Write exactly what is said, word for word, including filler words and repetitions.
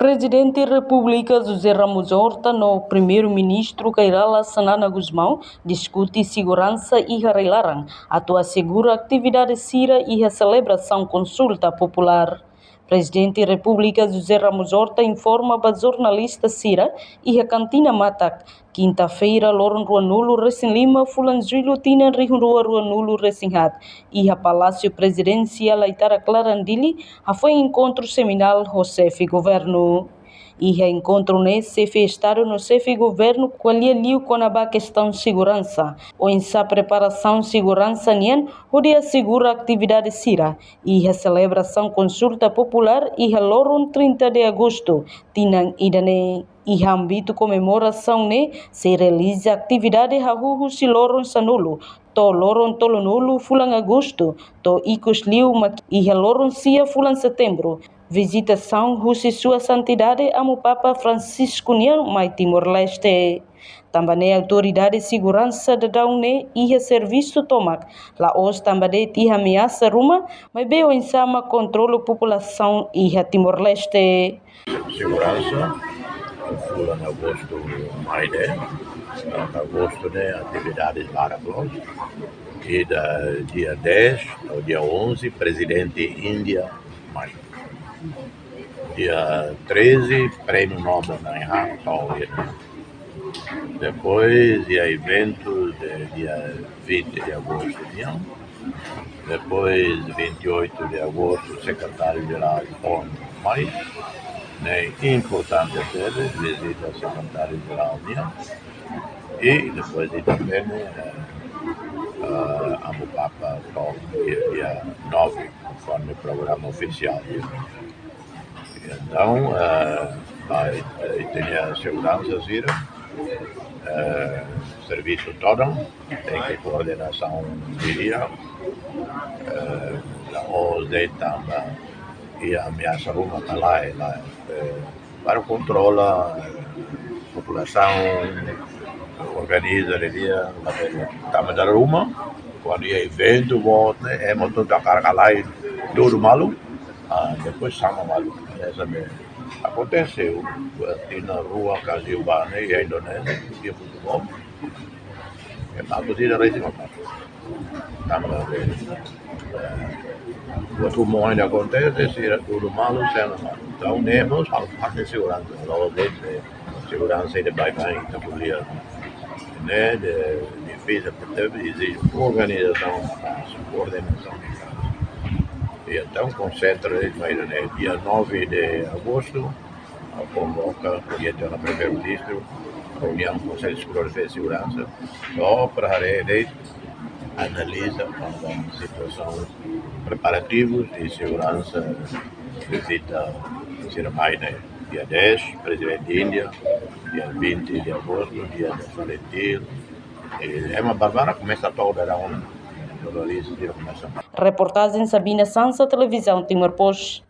Prezidente Repúblika José Ramos Horta no Primeiru-Ministru Kay Rala Xanana Gusmão diskute seguransa iha rai-laran atu asegura atividade sira iha selebrasaun konsulta populár. Prezidente Repúblika José Ramos Horta informa ba jornalista sira iha Kantina Matak, kinta-feira, loron ruanulu-resin-lima fulan Jullu tinan rihun rua ruanulu-resin-haat, iha Palásiu Prezidensiál Aitarak Laran Dili, hafoin enkontru seminál ho xefe governu. Iha enkontru ne'e, xefe Estadu no xefe governu ko'alia liu kona-ba kestaun seguransa, oinsá preparasaun seguransa nian hodi asegura atividade sira iha selebrasaun konsulta populár iha loron trinta de agostu tinan ida-ne'e. Iha ámbitu komemorasaun ne'e sei realiza atividade hahú husi loron sanulu to'o loron tolunulu fulan agostu, to'o ikus liu mak iha loron sia fulan setembru vizitasaun husi Sua Santidade Amu Papa Francisco nian mai Timor-Leste. Tanba ne'e autoridade seguransa daudaun ne'e iha servisu tomak, la'ós tanba de'it iha ameasa ruma, maibé oinsá mak kontrola populasaun iha Timor-Leste. Seguransa, fulan agostu mai ne'e, agostu ne'e atividades barak loos. Ida dia dez to'o dia onze, Prezidente Índia mai. Dia treze, Prémiu Nobel Nai Hato, depois, dia eventu de dia vinte de agostu nian. Depois, vinte e oito de agostu, Sekretáriu Jerál ONU mai. Ne'e importante tebes, vizita Sekretáriu Jerál nian. I depois de também, eh, eh, Amu Papa to'o dia, dia nove, konforme programa ofisiál. Entaun, eh, ba, eh, ita-nia seguransa sira, eh, servisu todan, tenke koordenasaun di'ak, eh, la'ós de'it tanba iha ameasa ruma ka lae, lae, eh, para kontrola, eh, populasaun, organiza di'ak, tanba dala ruma, kuandu iha eventu boot ne'e, ema hotu hakarak halai tudu malu, ah, depois sama malu. Esa ne'e akontese, tinan rua ka liubá ne'e iha Indonézia, iha futebol. Ema hotu sira resi mata. Tanba, eh, buat ruma ohin akontese, sira tudu malu, sena malu. Entaun, ne'e mós halo parte seguransa, la'ós de'it, eh, seguransa ida baibain, ita ko'alia. Ne'e, de, difisil, portantu, ezije organizasaun, koordenasaun. I entaun, konsentra, eh, mai ne'e, dia nove de agostu, konvoka, ko'alia ho Primeiru-Ministru, reuniaun Konsellu Superiór de Seguransa, só para haree de'it, analiza kona-ba situasaun, preparativus de seguransa, vizita sira mai ne'e. Dia dez, Prezidente Índia, dia vinte de agostu, dia de Falentil, eh, ema barak komesa to'o daudaun, jornalista sira komesa. Reportajen Sabina Sansa, Televizaun Timor Post.